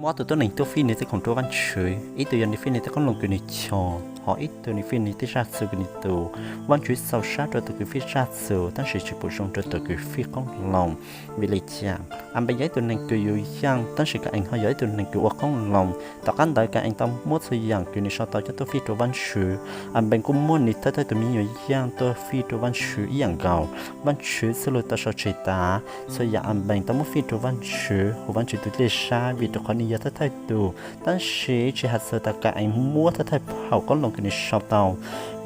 Ob tug tuab neeg tuaj fij nws tej khoom rau Vaajtswv, ib tug yog nws fij nws tej qoob loo kws nws choj, hos ib tug nws fij nws tej zaj txhu kws nws tus. Vaajtswv txaus sab rua tus kws fij zaj txhu tab sis tsis pum zoo rua tus kws fij qoob loo. Vim li cas? Anpees yog ib tug neeg kws yug yaaj tab sis Ka-ees ho yog ib tug neeg kws ua qoob loo. Tom qaab ntawd Ka-ees tau muab txhua yaam kws nws sau tau coj tuaj fij rau Vaajtswv. Anpees kuj muab nws thawj thawj tug me nyuam yaaj tuaj fij rau Vaajtswv ib yaam nkaus. Vaajtswv txhua lug tau sau tseg tas, txhua yaam Anpees tau muab fij rau Vaajtswv huv Vaajtswv tug dlej sab vim rua qhov nws yog thawj thawj tug. Tab sis tsis has txug tas Ka-ees muab thawj thawj phaum qoob loo kws nws sau tau.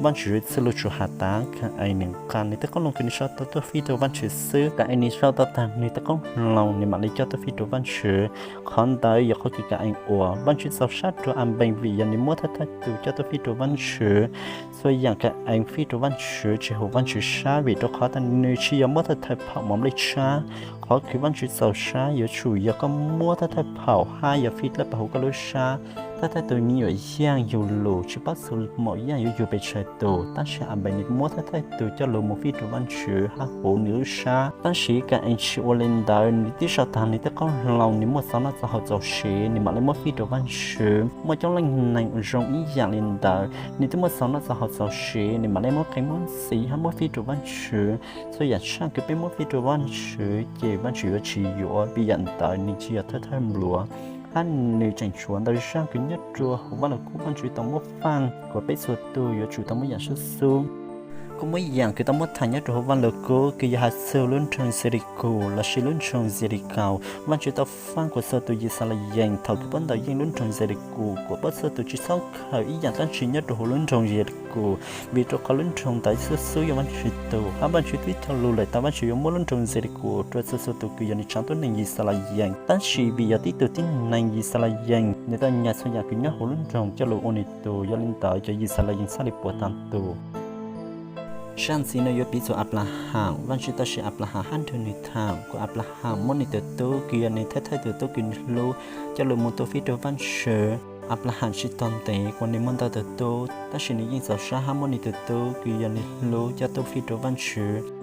Vaajtswv txhua lug tsuas has tas Ka-ees nws nqa nws tej qoob loo kws nws sau tau tuaj fij rau Vaajtswv xwb. Ka-ees nws sau tau tag nws tej qoob loo nws mam li coj tuaj fij rau Vaajtswv. Qhov ntawd yog qhov kws Ka-ees ua. Vaajtswv txaus sab rua Anpees vim yog nws muab thawj thawj tug coj tuaj fij rau Vaajtswv. Txhua yaam Ka-ees fij rau Vaajtswv tsis huv Vaajtswv sab vim rua qhov tas nws tsis yog muab thawj thawj phaum mov nplej tshab. Qhov kws Vaajtswv txaus sab yuav tsum yog koj muab thawj thawj phaum hab yuav fij dlawb pab huv koj lub sab. Thawj thawj tug me nyuam yaaj yug lug tsis paub txug maum yaaj yuav yug pes tsawg tug, tab sis Anpees nws muab thawj thawj tug coj lug moog fij rua Vaajtswv hab huv nws lub sab. Tab sis Ka-ees tsis ua li ntawd, nws twb sau tag nws tej qoob loo, nws muaj txaus noj txaus haus txaus siv nws mam li muab fij rua Vaajtswv. Muaj coob leej neeg zoo ib yaam li ntawd, nws twb muaj txaus noj txaus haus txaus siv nws mam li muab qee muab ntxiv hab muab fij rua Vaajtswv. Txhua yaam tsaaj kws peb muab fij rua Vaajtswv ces Vaajtswv yuav tsis yuav, vim yaam ntawd nws tsis yog thawj thawj npluav. Hab nws tseem tshuav ntau zaaj kws nyob rua huv Vaaj Lug Kub Vaajtswv tau muab faaj kuas peb txhua tug yuav tsum tau muab yaam sub xub. Kuj muaj yaam kws tau muab thaam nyob rua huv Vaaj Lug Kub kws yog has txug lub nroog Yelikus lossis lub nroog Yelikaus. Vaajtswv tau faaj kuas txhua tug Yixalayees thaum kws puab ntaus yeej lub nroog Yelikus kuas puab txhua tug tsis txhob khaws ib yaam dlaab tsi nyob rua huv lub nroog Yelikus, vim rua qhov lub nroog ntawd xub xub yog Vaajtswv tug. Hab Vaajtswv twb cog lug lawm tas Vaajtswv yuav muab lub nroog Yelikus rua txhua txhua tug kws yog nws tsaav tuab neeg Yixalayees. Tab sis vim yog tib tug tib neeg Yixalayees, nws tau nyas txhua yaam kws nyob huv lub nroog coj lug ua nws tug, yog li ntawd cov Yixalayees txhaj li puas taag tug. Zaaj ntxiv no yuav piv txug Anplahas. Vaajtswv tau siv Anplahas hab nrug nws thaam kuas Anplahas muab nws tug tub kws yog nws thawj thawj tug tub kws nws hlub coj lug moog tuaj fij rua Vaajtswv. Anplahas tsis tog ntev kuas nws muaj ntau tug tub, tab sis nws yeej txaus sab hab muab nws tug tub kws yog nws hlub coj tuaj fij rua Vaajtswv.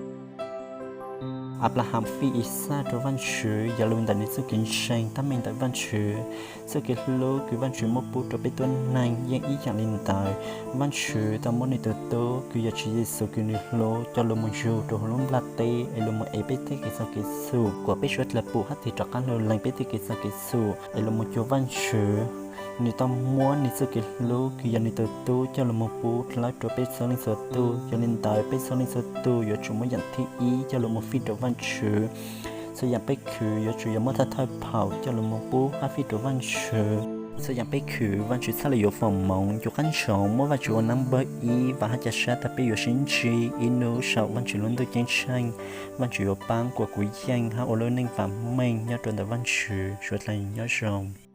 Anplahas fij Ixaj rua Vaajtswv yog lug ntawm nws txuj kev ntseeg tab meeg ntawm Vaajtswv. Txuj kev hlub kws Vaajtswv muab pub rua peb tuab neeg yeej ib yaam li ntawd. Vaajtswv tau muab nws tug tub kws yog Tswv Yexus kws nws hlub coj lug moog yug rua huv lub nplaj teb es lug moog ev peb tej kev txom kev txhum kuas peb suav dlawg pum hab tig rov qaab lug lees peb tej kev txom kev txhum es lug moog cuag Vaajtswv. Nws tau muab nws txuj kev hlub kws yog nws tug tub coj lug moog pub dlawb rua peb txhua leej txhua tug, yog li ntawd peb txhua leej txhua tug yuav tsum muab yaam thib ib coj lug moog fij rua Vaajtswv. Txhua yaam peb khwv yuav tsum yog muab thawj thawj phaum coj lug moog pub hab fij rua Vaajtswv. Txhua yaam peb khwv Vaajtswv txhaj le yuav foom moov. Ncu qaab ntsoov muab Vaajtswv ua naab npawb ib, vaam hab ca sab tas peb yuav sib ntsib ib nub saum Vaajtswv lub ntuj ceeb tsheej. Vaajtswv yuav paab kuas kuv yeej hab ua lub neej vaam meej nyob rua ntawm Vaajtswv. Suav dlawg nyob zoo.